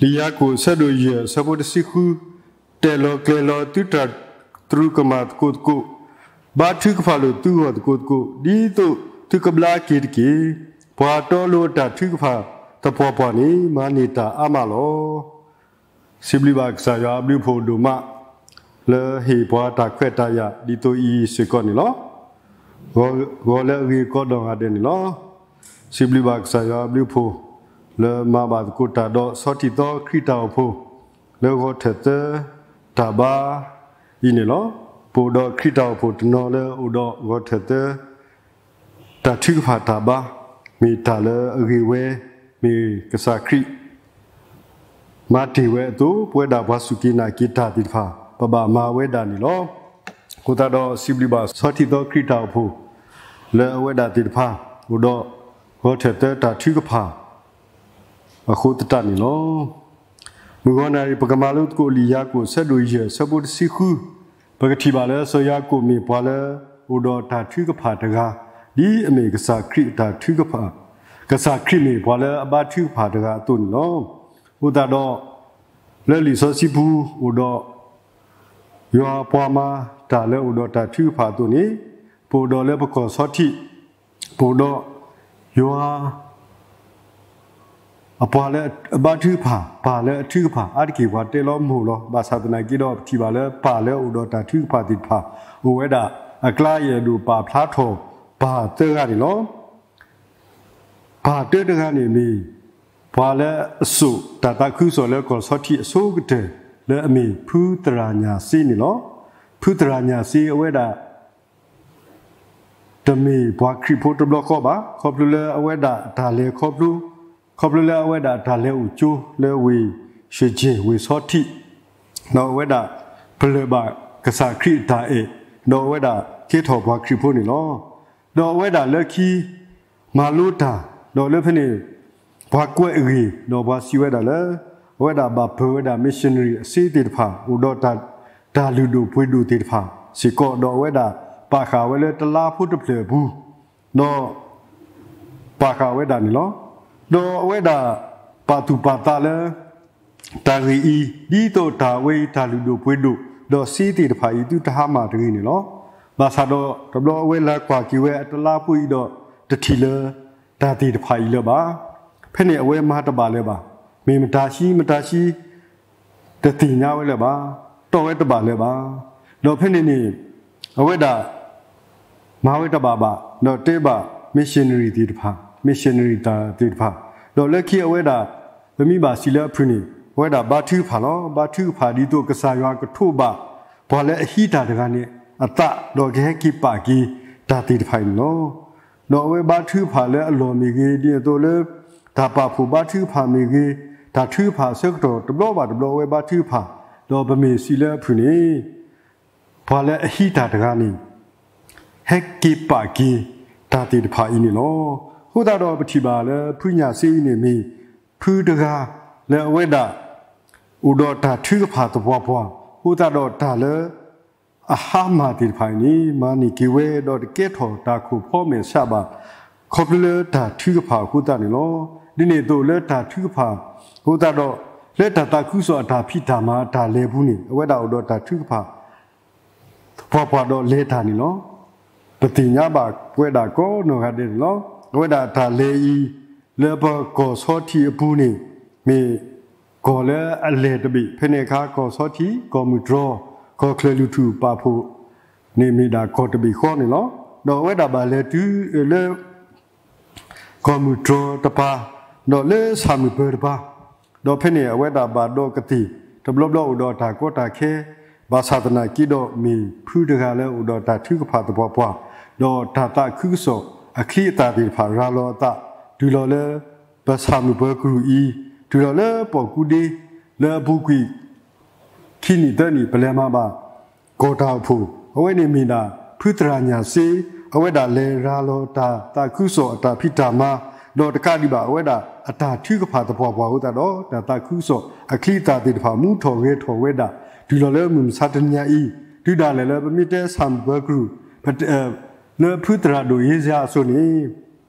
လံာ်ယၤကိာ်အဆၢဒိၣ်ယဲၢ်အဆၢဖိတဆံဃု, တဲာ်လီၤကျဲၤလီၤသုတၢ်သရူးကမၣ်သကိးသကိး, ဘါထုကဖၣ်လိာ်သုဂီၢ်သကိးသကိး, ဒ်သိးသုကဘျါက့ၤတက့ၢ်. ပှၤတီလိၤအတၢ်ထုကဖၣ်သပှၢ်ပှၢ်န့ၣ် မၤန့ၢ်တၢ်အါမးလီၤ. စံးဘျုးဘၣ်ကစၢ်ယွၤအဘျုးအဖှိၣ်ဒိၣ်မး လၢဟ့ၣ်ပှၤတၢ်ခွဲးတၢ်ယာ်ဒ်သိးအံၤစ့ၢ်ကီးန့ၣ်လီၤ. ဂီၤလၢအဂ့ၤကိးနီၢ်ဂၤဒဲးန့ၣ်လီၤ. စံးဘျုးဘၣ်ကစၢ်ယွၤအဘျုးအဖှိၣ် လၢမၤဘၣ်သကိးတၢ်ဒီးဆီထံးသီခရံာ်တၢ်အိၣ်ဖှိၣ် လၢဂီၤထၢၣ်သၢတၢ်ဘါအံၤန့ၣ်လီၤ. ပအိၣ်ဒီးခရံာ်တၢ်အိၣ်ဖှိၣ်တနီၤလၢအအိၣ်ဒီးဂီၤထၢၣ်သၢ တၢ်ထုကဖၣ်တၢ်ဘါ မ့ၢ်တၢ်လၢအဂ့ၤဝဲ မ့ၢ်ကစၢ်ခရံာ် မၤတ့ၢ်ဝဲအသိး ပဝဲဒၣ်ပှၤစူၢ်က့ၤနာ်က့ၤတၢ်သ့ၣ်တဖၣ် ပဘၣ်မၤဝဲဒၣ်န့ၣ်လီၤ. အဃိသတးဒီးစံးဘျုးဘၣ်ဆီထံးသီခရံာ်တၢ်အိၣ်ဖှိၣ် လၢအဝဲဒၣ်သ့ၣ်တဖၣ် အိၣ်ဒီးဂီၤထၢၣ်သၢတၢ်ထုကဖၣ် အဃိသတးန့ၣ်လီၤ. မုၢ်ဂီၤနၣ်ရံၣ် ပကမၤလိသကိးလံာ်ယၤကိာ်အဆၢဒိၣ်ယဲၢ်အဆၢဖိတဆံဃု, ပကထံၣ်ဘၣ်လၢစီၤယၤကိာ်မ့ၢ်ပှၤလၢအိၣ်ဒီးတၢ်ထုကဖၣ်တဂၤ, ဒ်အမ့ၢ်ကစၢ်ခရံာ်အတၢ်ထုကဖၣ်, ကစၢ်ခရံာ်မ့ၢ်ပှၤလၢအဘါထုကဖၣ်တဂၤအသိးန့ၣ်လီၤ. အဃိသတးဒီး လၢလံာ်စီဆှံပူၤအိၣ်ဒီး ယွၤပှၤမၤတၢ်လၢအိၣ်ဒီးတၢ်ထုကဖၣ်အသိးန့ၣ်, ပအိၣ်ဒီးလၢပကီၢ်ဆီထံး, ပအိၣ်ဒီးယွၤ အပှၤလၢအဘါထုကဖၣ်, ပၢ်လၢအထုကဖၣ်, အါတက့ၢ်ပှၤတဲလီၤမိၢ်လီၤ. ဘၣ်ဆၣ်သနာ်က့ဒီး ပထံၣ်ဘၣ်လၢပၢ်လၢအိၣ်ဒီးတၢ်ထုကဖၣ်သ့ၣ်တဖၣ် အိၣ်ဝဲဒၣ်အကျါ ယအဲၣ်ဒိးပာ်ဖျါထီၣ်ပၢ်သၢဂၤန့ၣ်လီၤ. ပၢ်တၢတဂၤန့ၣ်မ့ၢ် ပှၤလၢအစိာ်တၢ်သးခုကစီၣ်လၢကီၢ်ဆီထံးအဆိကတၢၢ် လၢအမ့ၢ်ဖုသရၣ်ညၣ်စ့န့ၣ်လီၤ. ဖုသရၣ်ညၣ်စ့အဝဲဒၣ် တမ့ၢ်ပှၤခရံာ်ဖိတဘျီဃီဘၣ်. ခီဖျိလၢအဝဲဒၣ်အတၢ်လဲၤခီဖျိ, ခီဖျိလၢအဝဲဒၣ်အတၢ်လဲၤအိၣ်ကၠိလၢဝ့ၢ်ၡ့ၣ်ကၠ့ၣ် ဝ့ၢ်ဆီထံး, ဒီးအဝဲဒၣ်ပလၢၢ်ဘၣ်ကစၢ်ခရံာ်အတၢ်အဲၣ်, ဒီးအဝဲဒၣ်ကဲထီၣ်ပှၤခရံာ်ဖိန့ၣ်လီၤ. ဒီးအဝဲဒၣ်လၢခံ မၤလိတၢ်, ဒီးလၢဖဲန့ၣ် ပှၤကွဲးအဂ့ၢ်, ဒီးပှၤစံးဝဲဒၣ်လၢ အဝဲဒၣ်ဘၣ်ပၢၤဝဲဒၣ် missionary အစ့သ့ၣ်တဖၣ် အိၣ်ဒီးတၢ်, တၢ်လုၢ်ဒိၣ်ပှ့ၤဒိၣ်သ့ၣ်တဖၣ်စ့ၢ်ကီး, ဒီးအဝဲဒၣ်ပာ်ဃာ်ဝဲလၢတလါဖိတဖျၢၣ်အပူၤ, ဒီးပာ်ဃာ်ဝဲဒၣ်န့ၣ်လီၤ. ဒီးအဝဲဒၣ်ပာ်သူၣ်ပာ်သးလၢ တၢ်ဂ့ၢ်အံၤ, ဒ်သိးတၢ်ဝဲအံၤတၢ်လုၢ်ဒိၣ်ပှ့ၤဒိၣ်, ဒီးစ့သ့ၣ်တဖၣ်အံၤသုတဟါမၢ်တဂ့ၤန့ၣ်လီၤ. ဘၣ်ဆၣ်ဒီးတဘျီအဝဲလၢကွၢ်က့ၤဝဲအတလါဖိအံၤဒီး တထံၣ်လၢတၢ်သ့ၣ်တဖၣ်အံၤလၢၤဘၣ်. ဖဲန့ၣ်အဝဲမၤတဘၣ်လၢၤဘၣ်. မ့ၢ်မတၤဆှံမတၤဆှံ တသ့ၣ်ညါဝဲလၢၤဘၣ်, တီၢ်ဝဲတဘၣ်လၢၤဘၣ်. ဒီးဖဲန့ၣ်န့ၣ် အဝဲဒၣ် မၤဝဲတဘၣ်ဘၣ်, ဒီးတဲဘၣ် missionary သ့ၣ်တဖၣ်, missionary သ့ၣ်တဖၣ်, ဒီးလၢခံအဝဲဒၣ် ပမ့ၢ်ဘၣ်စံးလၢအဖုၣ်န့ၣ် အဝဲဒၣ်ဘါထုကဖၣ်လီၤ. ဘါထုကဖၣ်ဒ်သိးကစၢ်ယွၤကထိးဘၣ် ပှၤလၢအဟံးတၢ်တဂၤန့ၣ်အသး, ဒီးကဟဲက့ၤပာ်က့ၤတၢ်သ့ၣ်တဖၣ်အံၤန့ၣ်လီၤ. ဒီးအဝဲဘါထုကဖၣ်လၢအလီၢ်မ့ၢ်ဂ့ၤ, ဒ်န့ၣ်အသိးလၢ တၢ်ပာ်ဖှိၣ်ဘါထုကဖၣ်မ့ၢ်ဂ့ၤ, တၢ်ထုကဖၣ်အဆၢကတီၢ်တဘျီဘၣ်တဘျီအဝဲဘါထုကဖၣ်, ဒီးပမ့ၢ်စံးလၢအဖုၣ်န့ၣ် ပှၤလၢအဟံးတၢ်တဂၤန့ၣ် ဟဲက့ၤပာ်က့ၤတၢ်သ့ၣ်တဖၣ်အံၤန့ၣ်လီၤ. အဃိသတးဒီးပထံၣ်ဘၣ်လၢဖုညၣ်စ့အံၤန့ၣ်မ့ၢ် ဖုတဂၤလၢအဝဲဒၣ် အိၣ်ဒီးတၢ်ထုကဖၣ်သပှၢ်ပှၢ်, အဃိသတးဒီးတၢ်လၢ အဟါမၢ်သ့ၣ်တဖၣ်အံၤန့ၣ် မၤန့ၢ်က့ၤဝဲဒီးတကဲထီၣ်တၢ်ခိၣ်ဖီမဲာ်ဆှးဘၣ်. ခီဖျိလၢတၢ်ထုကဖၣ်အဃိသတးန့ၣ်လီၤ. ဒ်န့ၣ်အသိးလၢတၢ်ထုကဖၣ်အဃိသတးဒီး လၢတၢ်သးခုကစီၣ်အတၢ်ဖံးတၢ်မၤအတၢ်လဲၤပူၤန့ၣ် အဝဲဒၣ်အိၣ်ဒီးတၢ်ထုကဖၣ် သပှၢ်ပှၢ်ဒီးလဲၤတၢ်န့ၣ်လီၤ. ပသ့ၣ်ညါဘၣ်ပဝဲဒၣ်ကိးနီၢ်ဂၤဒဲးန့ၣ်လီၤ. အဝဲဒၣ်တၢ်လဲၤအံၤ လၢပကီၢ်ဆီထံးအပူၤန့ၣ် မ့ၢ်ကီၢ်လၢအလဲၢ်တဘ့ၣ်, ဖဲန့ၣ်အခါ ကီၢ်ဆီထံး, ကီၢ်မုၢ်တြီၤ, ကီၢ်ချၢၣ်လွံၢ်ထူၣ်ပာ်ဖှိၣ်န့ၣ် မ့ၢ်ဒၣ်ကီၢ်တဘ့ၣ်ဃီန့ၣ်လီၤ. ဒီးအဝဲဒၣ်ဘၣ်လဲၤတုၤလၢ ကီၢ်မုၢ်တြီၤတပၤ, ဒီးလၢဆၣ်မုၢ်ပၢၤတပၤ, ဒီးဖဲန့ၣ်အဝဲဒၣ်ဘၣ်ဒီးကသ့ၣ်, တဘျီဘျီအိၣ်ဒီးတၢ်ကီတၢ်ခဲ, ဘၣ်ဆၣ်သနာ်က့ဒီးမ့ၢ်ဖုတဂၤလၢအိၣ်ဒီးတၢ်ထုကဖၣ်သပှၢ်ပှၢ်, ဒီးတၢ်သးခုကစီၣ်အချံအသၣ်သ့ၣ်တဖၣ်ရၤလီၤအသး, တုၤလီၤလၢ ပဆၣ်မုၢ်ပၢၤကရူၢ်အံၤ, တုၤလီၤလၢပီၣ်ကူဒ့, လၢအပူၤကွံာ် ခံနံၣ်သၢနံၣ် ပလဲၤမၤဘၣ် ကီၢ်တၢ်အိၣ်ဖှိၣ်, အဝဲန့ၣ်မ့ၢ်ဒၣ် ဖုသရၣ်ညၣ်စ့, အဝဲဒၣ်လဲၤရၤလီၤတၢ်သးခုကစီၣ်အတၢ်ဖံးတၢ်မၤ, ဒီးတကးဒံးဘၣ် အဝဲဒၣ်အတၢ်ထုကဖၣ်သပှၢ်ပှၢ်အဃိသတးဒီး တၢ်သးခုကစီၣ်အချံအသၣ်သ့ၣ်တဖၣ် မူထီၣ်ဂဲၤထီၣ်ဝဲဒၣ်, တုၤလီၤလၢမုၢ်မဆါတနံၤအံၤ, တုၤဒၣ်လဲာ်လၢပမ့ၢ်တဲဆၣ်မုၢ်ပၢၤကရူၢ်, လၢဖုသရၣ်ဒိၣ်ယ့စ့အစိၤန့ၣ်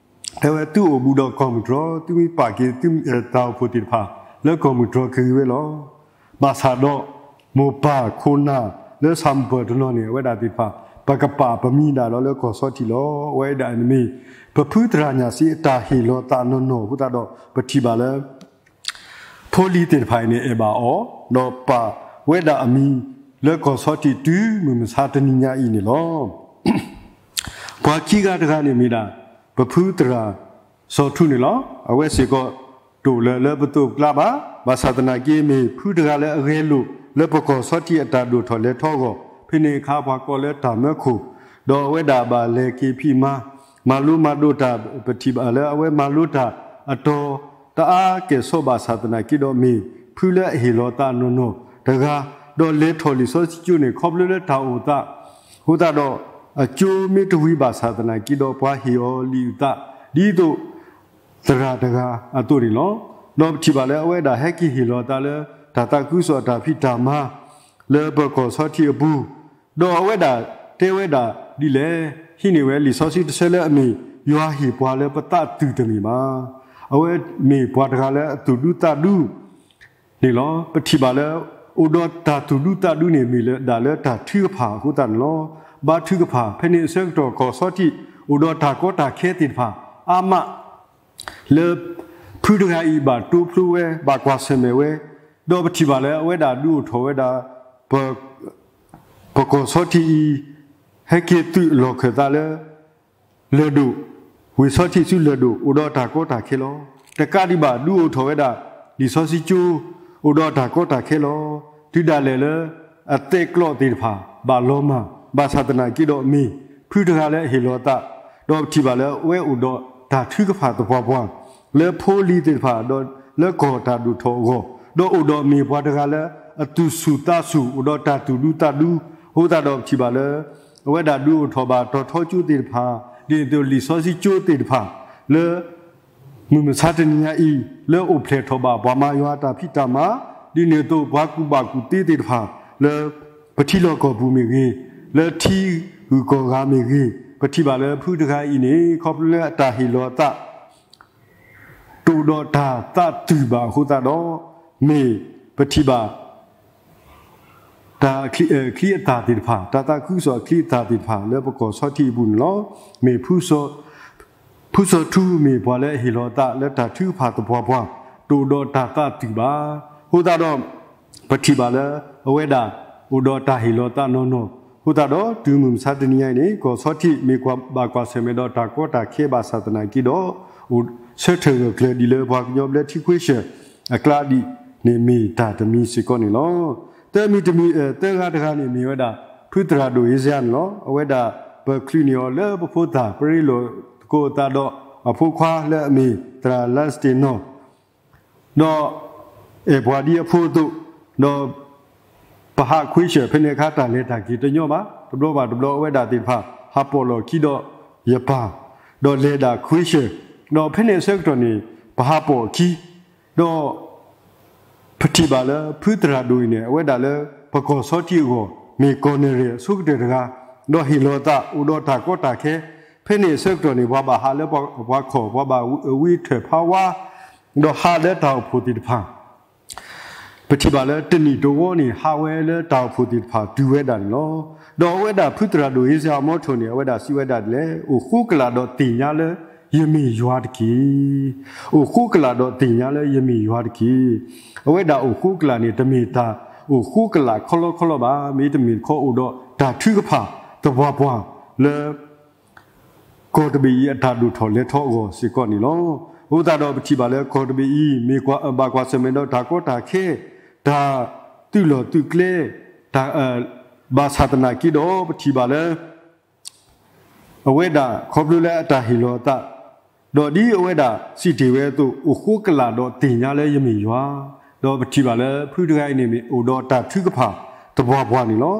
တဲဝဲသုအိၣ်ဘူးဒီးကီၢ်မုၢ်တြီၤ, သုမ့ၢ်ပာ်က့ၤတၢ်အိၣ်ဖှိၣ်သ့ၣ်တဖၣ် လၢကီၢ်မုၢ်တြီၢ်ကဂ့ၤဝဲလီၤ. ဘၣ်ဆၣ်ဒီး မိၢ်ပၢ်ခိၣ်နၢ်လၢဆၣ်မုၢ်ပၢၢ်တနီၤန့ၣ် အဝဲဒၣ်သ့ၣ်တဖၣ် ပကပာ်ပမံၤဒၣ်ဒီးလၢကီၢ်ဆီထံးလီၤ. အဝဲဒၣ်အံၤမ့ၢ် ပဖုသရၣ်ညၣ်စ့အတၢ်ဟ့ၣ်လီၤသးနီၢ်နီၢ်အဃိသတးဒီး ပထံၣ်ဘၣ်လၢ ဖိလံၤသ့ၣ်တဖၣ်အံၤန့ၣ် အဲၣ်ဘၣ်အီၤ ဒီးပာ်ဝဲဒၣ်အမံၤလၢကီၢ်ဆီထံးတုၤမုၢ်မဆါတနံၤညါအံၤန့ၣ်လီၤ. ပှၤခံဂၤတဂၤန့ၣ်မ့ၢ်ဒၣ် ပဖုသရၣ်စီၤထူန့ၣ်လီၤ. အဝဲစ့ၢ်ကီး တအိၣ်လၢၤလၢပသိးပကျါဘၣ်. ဘၣ်ဆၣ်သနာ်က့မ့ၢ်ဖုတဂၤလၢအဂဲၤလိာ်လၢပကီၢ်ဆီထံးအတၢ်ဒိၣ်ထီၣ်လဲၤထီအဂီၢ်, ဖဲန့ၣ်အခါပှၤကိးလၢတၢ်မၢခိၣ်, ဒီးအဝဲဒၣ်ဘၣ်လဲၤက့ၤဖံးမၤ မၤလိမၤဒိးတၢ် ပထံၣ်ဘၣ်လၢအဝဲမၤလိတၢ်အတီၤ တအါကဲၣ်ဆိးဘၣ်ဆၣ်သနာ်က့ဒီး မ့ၢ်ဖုလၢအဟ့ၣ်လီၤသးနီၢ်နီၢ်တဂၤ, ဒီးလဲၤထီၣ်လံာ်စီဆှံကၠိန့ၣ် ခီဖျိလၢတၢ်အိၣ်သးအဃိသတးဒီး အကၠိမ့ၢ်တဝံၤဘၣ်ဆၣ်သနာ်က့ဒီး ပှၤဟ့ၣ်အီၤလံာ်အုၣ်သး ဒ်သိးသရၣ်တဂၤအသိးန့ၣ်လီၤ. ဒီးပထံၣ်ဘၣ်လၢအဝဲဒၣ်ဟဲက့ၤဟ့ၣ်လီၤသးလၢ တၢ်သးခုကစီၣ်အတၢ်ဖံးတၢ်မၤ လၢပကီၢ်ဆီထံးအပူၤ, ဒီးအဝဲဒၣ်တဲဝဲဒၣ်ဒ်လဲၣ်, ဟံးန့ၢ်ဝဲလံာ်စီဆှံတဆၢလၢအမ့ၢ် ယွၤဟ့ၣ်ပှၤလၢပသးသုးတမ့ၢ်ဘၣ်. အဝဲမ့ၢ်ပှၤတဂၤလၢအသူၣ်ဒူသးဒူ န့ၣ်လီၤ. ပထံၣ်ဘၣ်လၢ အိၣ်ဒီးတၢ်သူၣ်ဒူသးဒူန့ၣ် မ့ၢ်လၢဒၣ်လၢတၢ်ထုကဖၣ်အဃိသတးန့ၣ်လီၤ. ဘါထုကဖၣ် ဖဲန့ၣ်အဆၢကတီၢ်ကီၢ်ဆီထံး အိၣ်ဒီးတၢ်ကီတၢ်ခဲသ့ၣ်တဖၣ်အါမး လၢဖုတဂၤအံၤဘၣ်တိဖျိဝဲ ဘၣ်ကွၢ်ဆၢၣ်မဲာ်ဝဲ, ဒီးပထံၣ်ဘၣ်လၢအဝဲဒၣ်ဒုးအိၣ်ထီၣ်ဝဲဒၣ် ပကီၢ်ဆီထံးအံၤ ဟဲက့ၤသုးအလီၢ်ခၢၣ်သးလၢ လၢၢ်ဒိၣ်, ဝ့ၢ်ဆီထံးဆူလၢၢ်ဒိၣ် အိၣ်ဒီးတၢ်ကီတၢ်ခဲလီၤ. တကးဒံးဘၣ် ဒုးအိၣ်ထီၣ်ဝဲဒၣ် လံာ်စီဆှံကၠိ အိၣ်ဒီးတၢ်ကီတၢ်ခဲလီၤ. တုၤဒၣ်လဲာ်လၢ အသဲးကျိးသ့ၣ်တဖၣ် ဘၣ်လီၤမၢ် ဘၣ်ဆၣ်သနာ်က့ဒီးမ့ၢ် ဖုတဂၤလၢအဟ့ၣ်လီၤသး, ဒီးပထံၣ်ဘၣ်လၢအဝဲအိၣ်ဒီးတၢ်ထုကဖၣ်သပှၢ်ပှၢ် လၢဖိလံၤသ့ၣ်တဖၣ် ဒီးလၢကီၢ်တၢ်ဒိၣ်ထီၣ်အဂီၢ်, ဒီးအိၣ်ဒီးမ့ၢ်ပှၤတဂၤလၢအသူၣ်ဆူၣ်သးဆူၣ် အိၣ်ဒီးတၢ်သူၣ်ဒူသးဒူ, အဃိသတးဒီးပထံၣ်ဘၣ်လၢ အဝဲဒၣ်ဒုးအိၣ်ထီၣ်ဘၣ်တီၤထီကၠိသ့ၣ်တဖၣ်, ဒ်န့ၣ်အသိးလံာ်စီဆှံကၠိသ့ၣ်တဖၣ် လၢ မုၢ်မဆါတနံၤညါအံၤ လၢအိၣ်ဖျဲၣ်ထီၣ်ဘၣ်ပှၤမၤယွၤတၢ်ဖံးတၢ်မၤ, ဒ်န့ၣ်အသိးပှၤကူၣ်ဘၣ်ကူၣ်သ့သ့ၣ်တဖၣ် လၢပထံလီၢ်ကီၢ်ပူၤမ့ၢ်ဂ့ၤ, လၢထံဂုၤကီၢ်ဂၤမ့ၢ်ဂ့ၤ, ပထံၣ်ဘၣ်လၢဖုတဂၤအံၤန့ၣ် ခီဖျိလၢအတၢ်ဟ့ၣ်လီၤအသး တအိၣ်ဒီးတၢ်သးတုၤဘၣ်အဃိသတးဒီး မ့ၢ်ပထံၣ်ဘၣ် တၢ်ချံအသၣ်သ့ၣ်တဖၣ်, တၢ်သးခုကစီၣ်အချံအသၣ်သ့ၣ်တဖၣ် လၢပကီၢ်ဆီထံးအပူၤန့ၣ်လီၤ. မ့ၢ် ဖုစီၤထူမ့ၢ်ပှၤလၢအဟ့ၣ်လီၤအသးလၢတၢ်ထုကဖၣ်သပှၢ်ပှၢ် တအိၣ်ဒီးတၢ်သးတုၤဘၣ်. အဃိသတးဒီး ပထံၣ်ဘၣ်လၢ အဝဲဒၣ် အိၣ်ဒီးတၢ်ဟ့ၣ်လီၤသးနီၢ်နီၢ်. အဃိသတးဒီး တုၤမုၢ်မဆါတနံၤညါအံၤန့ၣ် ကီၢ်ဆီထံးမ့ၢ်ဘၣ်ကွၢ်ဆၢၣ်မဲာ်ဒီးတၢ်ကီတၢ်ခဲဘၣ်ဆၣ်သနာ်က့ဒီး အိၣ်ဆၢထၢၣ်ဂၢၢ်ကျၢၤဒ်လၢပှၤကညီဘျၢထံခွ့ဆၢၣ် အကျါဒ်န့ၣ်မ့ၢ်တၢ်တမံၤစ့ၢ်ကီးန့ၣ်လီၤ. သၢမံၤတမံၤ သၢဂၤတဂၤန့ၣ်မ့ၢ်ဝဲဒၣ် ဖုသရၣ်ဒိၣ်အ့စယၤန့ၣ်လီၤ. အဝဲဒၣ်ပချုးန့ၢ်အီၤလၢပဖိသၣ် ပရ့လိာ်သကိးအသးဒီးအဖိခွါလၢအမ့ၢ်သရၣ်လါစတ့ၣ်နီၣ် ဒီး အဲၣ်ပှၤဒ်အဖိအသိး, ဒီး ပဟးခွ့ဆၢၣ် ဖဲန့ၣ်အခါတၢ်လဲၤတၢ်က့ၤတညီဘၣ်. တဘျီဘၣ်တဘျီအဝဲဒၣ်သ့ၣ်တဖၣ် ဟးပိာ်လီၢ်ခံဒီးယပၢ်, ဒီးလဲၤဒၣ်ခွ့ဆၢၣ်, ဒီးဖဲန့ၣ်အဆၢကတီၢ်န့ၣ် ပဟးပိာ်အခံ, ဒီး ပထံၣ်ဘၣ်လၢ ဖုသရၣ်ဒိၣ်အံၤန့ၣ် အဝဲဒၣ်လၢပကီၢ်ဆီထံးအဂီၢ် မ့ၢ်ကီၢ်နဲၣ်ရဲၣ်အဆိကတၢၢ်တဂၤ, ဒီးဟ့ၣ်လီၤအသးအိၣ်ဒီးတၢ်ကီတၢ်ခဲ, ဖဲန့ၣ်အဆၢကတီၢ်န့ၣ် ပှၤဘၣ်ဟးလၢပှၤခီၣ် ပှၤဘၣ်ဝံထၢၣ်ဖးဝါ, ဒီးဟးလၢတၢ်အိၣ်ဖှိၣ်သ့ၣ်တဖၣ် ပထံၣ်ဘၣ်လၢတနံၣ်တဝီန့ၣ် ဟးဝဲလၢတၢ်အိၣ်ဖှိၣ်သ့ၣ်တဖၣ်တုၤဝဲဒၣ်န့ၣ်လီၤ. ဒီးအဝဲဒၣ်ဖုသရၣ်ဒိၣ်အ့စယၤအမီထိၣ်န့ၣ် အဝဲဒၣ်စံးဝဲဒၣ်ဒ်လဲၣ်, အိၣ်ဃိကလာ်ဒီးသ့ၣ်ညါလၢယမ့ၢ်ယွၤတက့ၢ်. အိၣ်ဃိကလာ်ဒီးသ့ၣ်ညါလၢယမ့ၢ်ယွၤတက့ၢ်. အဝဲဒၣ်အိၣ်ဃိကလာ်န့ၣ် တမ့ၢ်တၢ်အိၣ်ဃိကလာ်ခီလီခီလီဘၣ်. မ့တမ့ၢ်တခီအိၣ်ဒီးတၢ်ထုကဖၣ်သပှၢ်ပှၢ်လၢ ကီၢ်တဘ့ၣ်အံၤအတၢ်ဒိၣ်ထီၣ်လဲၤထီအဂီၢ်စ့ၢ်ကီးန့ၣ်လီၤ. အဃိသတးဒီးပထံၣ်ဘၣ်လၢကီၢ်တဘ့ၣ်အံၤ မ့ၢ်ဘၣ်ကွၢ်ဆၢၣ်မဲာ်ဒီးတၢ်ကီတၢ်ခဲ, တၢ်သုးလီၢ်သုးကျဲ, တၢ် ဘၣ်ဆၣ်သနာ်က့ဒီး ပထံၣ်ဘၣ်လၢ အဝဲဒၣ်ခီဖျိလၢအတၢ်ဟ့ၣ်လီၤအသး, ဒီးဒ်အဝဲဒၣ်စံးတ့ၢ်ဝဲအသိး အိၣ်ဃိကလာ်ဒီးသ့ၣ်ညါလၢယမ့ၢ်ယွၤ, ဒီးပထံၣ်ဘၣ်လၢဖုတဂၤအံၤန့ၣ်မ့ၢ်အိၣ်ဒီးတၢ်ထုကဖၣ်သပှၢ်ပှၢ်န့ၣ်လီၤ.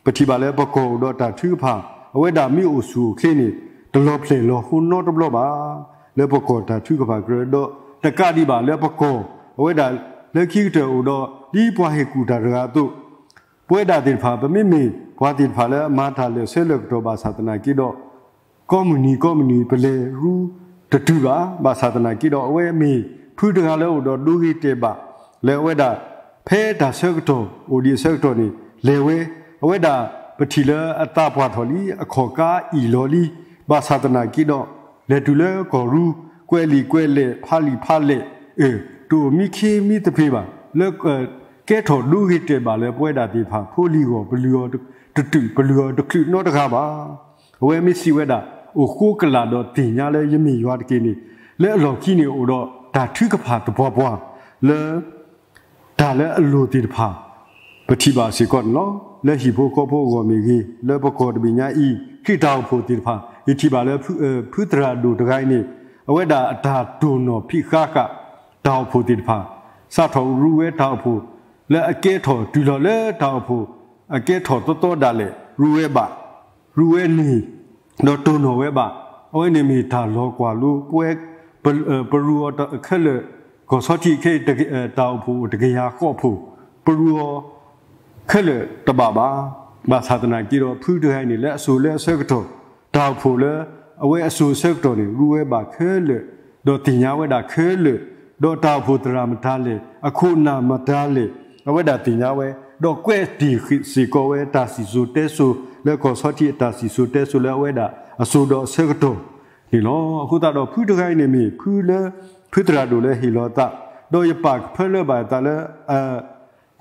ပထံၣ်ဘၣ်လၢပကီၢ်အိၣ်ဒီးတၢ်ထုကဖၣ်, အဝဲဒၣ်မ့ၢ်အိၣ်ဆူၣ်အိၣ်ချ့န့ၣ် တလီၤဖျဲၣ်လီၤဟိနီတဘျီဘၣ်. လၢပကီၢ်တၢ်ထုကဖၣ်ကြၢးဒီး တကးဒံးဘၣ်လၢပကီၢ် အဝဲဒၣ်လၢခံကတၢၢ်အိၣ်ဒီး ဒ်ပှၤဟ့ၣ်ကူၣ်တၢ်တဂၤအသိး ပဝဲဒၣ်သ့ၣ်တဖၣ် ပမ့မ့ၢ်ပှၤသ့ၣ်တဖၣ်လၢအမၤတၢ်လၢာ်ဆၢလၢာ်ကတီၢ်ဘၣ်ဆၣ်သနာ်က့ဒီး ကိးမုၢ်နံၤကိးမုၢ်နံၤ ပလဲၤရူတတုၤဘၣ်. ဘၣ်ဆၣ်သနာ်က့ဒီး အဝဲမ့ၢ်ဖုတဂၤလၢအိၣ်ဒီးဒိဂ့ၤတဲာ်ဘၣ် လၢအဝဲဒၣ် ဖဲတၢ်ဆၢကတီၢ်အိၣ်ဒံးအဆၢကတီၢ်န့ၣ် လဲၤဝဲ အဝဲဒၣ်ပထံၣ်လၢအသးပှၢ်ထီၣ်လံ အခီၣ်ကါအ့ၣ်လီၤလံ ဘၣ်ဆၣ်သနာ်က့ဒီး လဲၤတုၤလၢကီၢ်ရူ ကွဲးလံာ်ကွဲးလဲၢ် ဖးလံာ်ဖးလဲၢ် အၢ တအိၣ်မံခ့မံသပ့ၤဘၣ် လၢ ကဲထီၣ်ဒိဂ့ၤတဲာ်ဘၣ်လၢပဝဲဒၣ်သ့ၣ်တဖၣ် ဖိလံၤအဂီၢ် ပလုၢ်အီၤတတုာ် ပလုၢ်အီၤတချုးနီတဂၤဘၣ်. အဝဲမ့ၢ်စံးဝဲဒၣ် အိၣ်ဃိကလာ်ဒီးသ့ၣ်ညါလၢယမ့ၢ်ယွၤတက့ၢ်န့ၣ် လၢအလီၢ်ခံန့ၣ်အိၣ်ဒီးတၢ်ထုကဖၣ်သပှၢ်ပှၢ် လၢ တၢ်လၢအလိၤသ့ၣ်တဖၣ် ပထံၣ်ဘၣ်စ့ၢ်ကီးန့ၣ်လီၤ. လၢဟံၣ်ဖိဃီဖိအဂီၢ်မ့ၢ်ဂ့ၤ, လၢပကီၢ်တဘ့ၣ်ညါအံၤ ခရံာ်တၢ်အိၣ်ဖှိၣ်သ့ၣ်တဖၣ် ယထံၣ်ဘၣ်လၢ ဖုသရၣ်ဒိၣ်တဂၤအံၤန့ၣ် အဝဲဒၣ်အတၢ်တိၢ်နီၣ်ဖံးဃာ်ဃာ် တၢ်အိၣ်ဖှိၣ်သ့ၣ်တဖၣ် စးထီၣ်ရူဝဲတၢ်အိၣ်ဖှိၣ် လၢအကဲထီၣ်တုၤလီၤလၢတၢ်အိၣ်ဖှိၣ် အကဲထီၣ်သီသီဒၣ်လဲာ် ရူဝဲဘၣ် ရူဝဲန့ၣ် ဒီးတိၢ်နီၣ်ဝဲဘၣ် အဝဲန့ၣ်မ့ၢ်တၢ်လီၤကွၢ်လိ ပဝဲ ပရူအီၤခဲလၢာ် ကီၢ်ဆီထံးခဲအံၤ တၢ်အိၣ်ဖှိၣ်အိၣ်တကယၤဃိးဖှိၣ် ပရူအီၤ ခဲလၢာ်တဘၣ်ဘၣ်. ဘၣ်ဆၣ်သနာ်က့ဒီး ဖုတဂၤအံၤန့ၣ် လၢအစိၤလၢအဆၢကတီၢ် တၢ်အိၣ်ဖှိၣ်လၢ အဝဲအစိၤအဆၢကတီၢ်န့ၣ် ရူဝဲဘၣ်ခဲလၢာ် ဒီးသ့ၣ်ညါဝဲဒၣ်ခဲလၢာ် ဒီးတၢ်အိၣ်ဖှိၣ်သရၣ်မတၤလဲၣ် အခိၣ်အနၢ်မတၤလဲၣ် အဝဲဒၣ်သ့ၣ်ညါဝဲ ဒီးကွဲးတ့ၢ်စ့ၢ်ကီးဝဲတၢ်စံၣ်စိၤတဲစိၤ လၢကီၢ်ဆီထံးအတၢ်စံၣ်စိၤတဲစိၤလၢအဝဲဒၣ်အစိၤဒီးအဆၢကတီၢ်န့ၣ်လီၤ. အဃိသတးဒီး ဖုတဂၤအံၤန့ၣ်မ့ၢ် ဖုလၢ ဖုသရၣ်ဒိၣ်လၢဟ့ၣ်လီၤအသး ဒီးယပာ်ကဖၢလၢဘၣ်အသးလၢ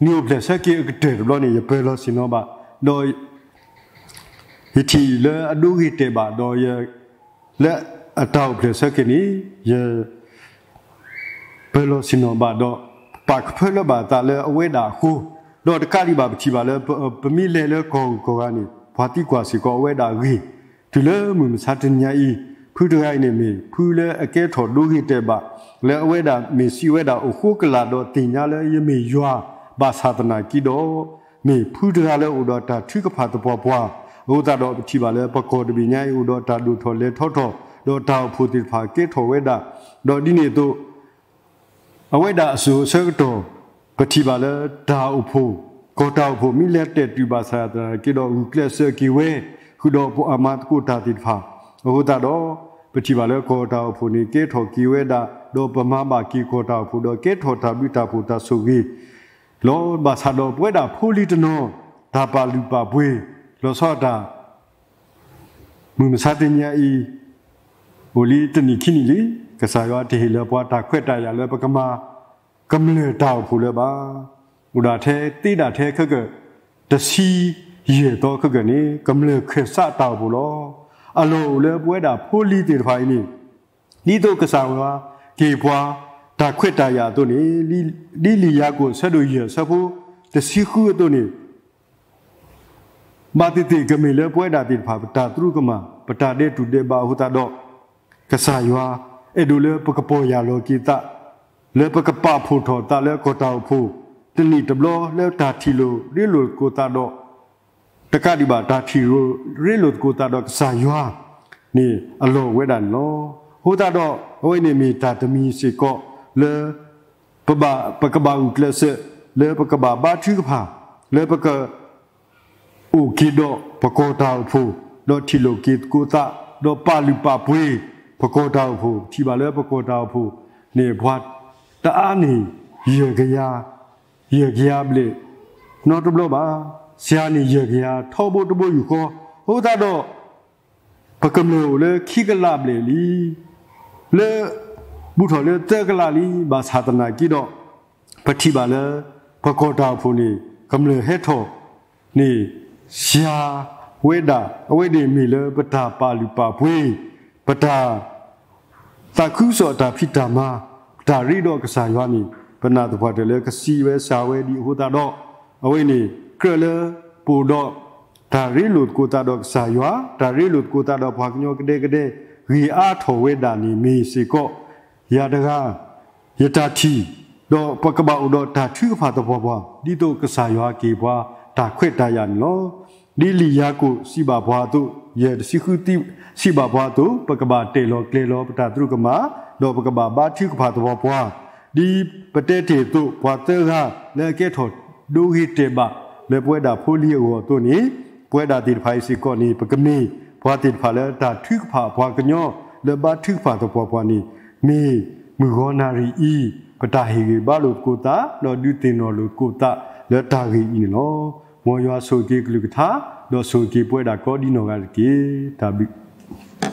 နံၣ်အိၣ်ဖျဲၣ်ဆၢက့ၤအကတၢၢ်တဘျီန့ၣ် ယပၢၤလီၤဆ့ၣ်နီၤဘၣ် ဒီး ယထံၣ်လၢအဒိဂ့ၤတဲာ်ဘၣ် ဒီးယ လၢအတၢ်အိၣ်ဖျဲၣ်ဆၢက့ၤန့ၣ် ယ ပၢၤလီၤဆ့ၣ်နီၤဘၣ်ဒီး ပာ်ကဖၢလၢဘၣ်အသးလၢအဝဲဒၣ်အဃိ, ဒီးတကးဒံးဘၣ်ပထံၣ်ဘၣ်လၢ ပ ပမ့ၢ်လဲၤလၢကီၢ်ဂုၢ်ကီၢ်ဂၤန့ၣ် ပှၤသံကွၢ်စ့ၢ်ကီးအဝဲဒၣ်အဂ့ၢ်, တုၤလၢမုၢ်မဆါတနံၤညါအံၤ, ဖုတဂၤအံၤန့ၣ်မ့ၢ် ဖုလၢအကဲထီၣ်ဒိဂ့ၤတဲာ်ဘၣ် လၢအဝဲဒၣ်မ့ၢ်စံးဝဲဒၣ် အိၣ်ဃိကလာ်ဒီးသ့ၣ်ညါလၢယမ့ၢ်ယွၤ ဘၣ်ဆၣ်သနာ်က့ဒီး မ့ၢ်ဖုတဂၤလၢအိၣ်ဒီးတၢ်ထုကဖၣ်သပှၢ်ပှၢ်, အဃိသတးဒီးပထံၣ်ဘၣ်လၢပကီၢ်တဘ့ၣ်ညါအံၤအိၣ်ဒီးတၢ်ဒိၣ်ထီၣ်လဲၤထီထီၣ်, ဒီးတၢ်အိၣ်ဖှိၣ်သ့ၣ်တဖၣ်ကဲထီၣ်ဝဲဒၣ်, ဒီးဒ်န့ၣ်အသိး အဝဲဒၣ်အစိၤအဆၢကတီၢ် ပထံၣ်ဘၣ်လၢတၢ်အိၣ်ဖှိၣ်, ကီၢ်တၢ်အိၣ်ဖှိၣ်မ့ၢ်လဲၤတဲာ်တုၤဘၣ်ဆၣ်သနာ်က့ဒီး ဂုာ်ကျဲးစၢးက့ၤဝဲ ဃုာ်ဒီးပှၤအမၤသကိးတၢ်သ့ၣ်တဖၣ်, အဃိသတးဒီး ပထံၣ်ဘၣ်လၢကီၢ်တၢ်အိၣ်ဖှိၣ်န့ၣ် ကဲထီၣ်က့ၤဝဲဒၣ်, ဒီးပမၤဘၣ်က့ၤကီၢ်တၢ်အိၣ်ဖှိၣ် ဒီးကဲထီၣ်တၢ်ဘျုးတၢ်ဖှိၣ်တၢ်ဆိၣ်ဂ့ၤလီၤ. ဘၣ်ဆၣ်ဒီးပဝဲဒၣ်ဖိလံၤတနီၤ တၢ်ပာ်လုၢ်ပာ်ပှ့ၤ လီၤဆီဒၣ်တၢ် မုၢ်မဆါတနံၤညါအံၤ အိၣ်လံတနံၣ်ခံနံၣ်လံ, ကစၢ်ယွၤတဟ့ၣ်လၢပှၤတၢ်ခွဲးတၢ်ယာ်လၢပကမၤ ကမျၢၢ်တၢ်အိၣ်ဖှိၣ်လၢၤဘၣ်. အိၣ်ဒၣ်ထဲသ့ဒၣ်ထဲခဲကၢၣ် တဆံယဲၢ်သီခဲကၢၣ်န့ၣ် ကမျၢၢ်ခၢၣ်စးတၢ်အိၣ်ဖှိၣ်လီၤ. အလီၢ်အိၣ်လၢပဝဲဒၣ်ဖိလံၤသ့ၣ်တဖၣ်အံၤန့ၣ် ဒ်သိးကစၢ်ယွၤကဟ့ၣ်ပှၤတၢ်ခွဲးတၢ်ယာ်အသိးန့ၣ် ဒ်လံာ်ယၤကိာ်အဆၢဒိၣ်ယဲၢ်အဆၢဖိတဆံဃုအသိးန့ၣ် ဘၣ်သ့ၣ်သ့ၣ်ကမ့ၢ်လၢပဝဲဒၣ်သ့ၣ်တဖၣ် ပတၢ်သရူးကမၣ် ပတၢ်ဒဲးတူၢ်ဒဲးဘးအဃိသတးဒီး ကစၢ်ယွၤအဲၣ်ဒိးလၢပကပီၢ်ယၢ်လီၤက့ၤသး လၢပကပာ်ဖှိၣ်ထီၣ်သးလၢကီၢ်တၢ်အိၣ်ဖှိၣ် တနံၣ်တဘျီလၢတၢ်ထံၣ်လိာ်ရ့လိာ်သကိးသးဒီး တကးဒံးဘၣ်တၢ်ထံၣ်လိာ်ရ့လိာ်သကိးသးဒီးကစၢ်ယွၤန့ၣ် အလီၢ်အိၣ်ဝဲဒၣ်န့ၣ်လီၤ. အဃိသတးဒီး အဝဲန့ၣ်မ့ၢ်တၢ်တမံၤစ့ၢ်ကီးလၢ ပဘၣ် ပကဘၣ်ဂုာ်ကျဲးစၢး လၢပကဘၣ်ဘါထုကဖၣ် လၢပက အိၣ်က့ၤဒီးပကီၢ်တၢ်အိၣ်ဖှိၣ် ဒီးထံၣ်လိာ်က့ၤသကိးသး ဒီးပာ်လုၢ်ပာ်ပှ့ၤပကီၢ်တၢ်အိၣ်ဖှိၣ် ပထံၣ်ဘၣ်လၢပကီၢ်တၢ်အိၣ်ဖှိၣ်န့ၣ် ပှၤတအါန့ၣ် ယဲၢ်ကယၤ ယဲၢ်ကယၤဘျဲၣ် နီတဘျီဘၣ်, စှၤန့ၣ်ယဲၢ်ကယၤထီဘိတဘိယူၢ်ဃီ, အဃိသတးဒီး ပကမျၢၢ်အိၣ်လၢခံကလးဘျဲၣ်လံ, လၢ ဘူးထီၣ်လၢသၢကလးလံ, ဘၣ်ဆၣ်သနာ်က့ဒီး ပထံၣ်ဘၣ်လၢ ပကီၢ်တၢ်အိၣ်ဖှိၣ်န့ၣ် ကမျၢၢ်ဟဲထီၣ်န့ၣ် စှၤဝဲဒၣ် အဝဲန့ၣ်မ့ၢ်လၢပတၢ်ပာ်လုၢ်ပာ်ပှ့ၤ ပတၢ် သးခုကစီၣ်အတၢ်ဖံးတၢ်မၤ ပတၢ်ရ့ဒီးကစၢ်ယွၤန့ၣ် ပနာ်သပှၢ်တၢၢ်လၢကစံးဝဲစှၤဝဲဒံးအဃိသတးဒီး အဝဲန့ၣ် ကြၢးလၢပအိၣ်ဒီး တၢ်ရ့လိာ်သကိးသးဒီးကစၢ်ယွၤ, တၢ်ရ့လိာ်သကိးသးဒီးပှၤကညီကဒဲကဒဲ ဂ့ၤအါထီၣ်ဝဲဒၣ်န့ၣ်မ့ၢ်စ့ၢ်ကီး ယၤတဂၤ ယတၢ်ထံၣ်, ဒီးပကဘၣ်အိၣ်ဒီးတၢ်ထုကဖၣ်သပှၢ်ပှၢ် ဒ်သိးကစၢ်ယွၤကဟ့ၣ်ပှၤတၢ်ခွဲးတၢ်ယာ်န့ၣ်လီၤ. ဒ်လံာ်ယၤကိာ်စံးဘၣ်ပှၤအသိး, ယဲၢ်တဆံဃု စံးဘၣ်ပှၤအသိး, ပကဘၣ်တဲာ်လီၤကျဲၤလီၤပတၢ်သရူးကမၣ်, ဒီးပကဘၣ်ဘါထုကဖၣ်သပှၢ်ပှၢ်, ဒ်ပတဲတ့ၢ်အသိး ပှၤသၢဂၤလၢအကဲထီၣ်ဒိဂ့ၤတဲာ်ဘၣ် လၢပဝဲဒၣ်ဖိလံၤအဂီၢ်အသိးန့ၣ်, ပဝဲဒၣ်သ့ၣ်တဖၣ်အံၤစ့ၢ်ကီးန့ၣ် ပကမ့ၢ်ပှၤသ့ၣ်တဖၣ်လၢတၢ်ထုကဖၣ်ပှၤကညီ လၢဘါထုကဖၣ်သပှၢ်ပှၢ်န့ၣ် မ့ၢ်မုၢ်ဂီၤနၣ်ရံၣ်အံၤ ပတၢ်ဟ့ၣ်ဂံၢ်ဘါလိာ်သကိးသး, ဒီးဒုးသ့ၣ်နီၣ်လိာ်သကိးသးလၢတၢ်ဂ့ၢ်အံၤန့ၣ်လီၤ. မ်ယွၤဆိၣ်ဂ့ၤက့ၤကလုၢ်ကထါ, ဒီးဆိၣ်ဂ့ၤက့ၤပဝဲဒၣ်ကိးဒ်နီၢ်ဂၤတက့ၢ်. တၢ်ဘျုး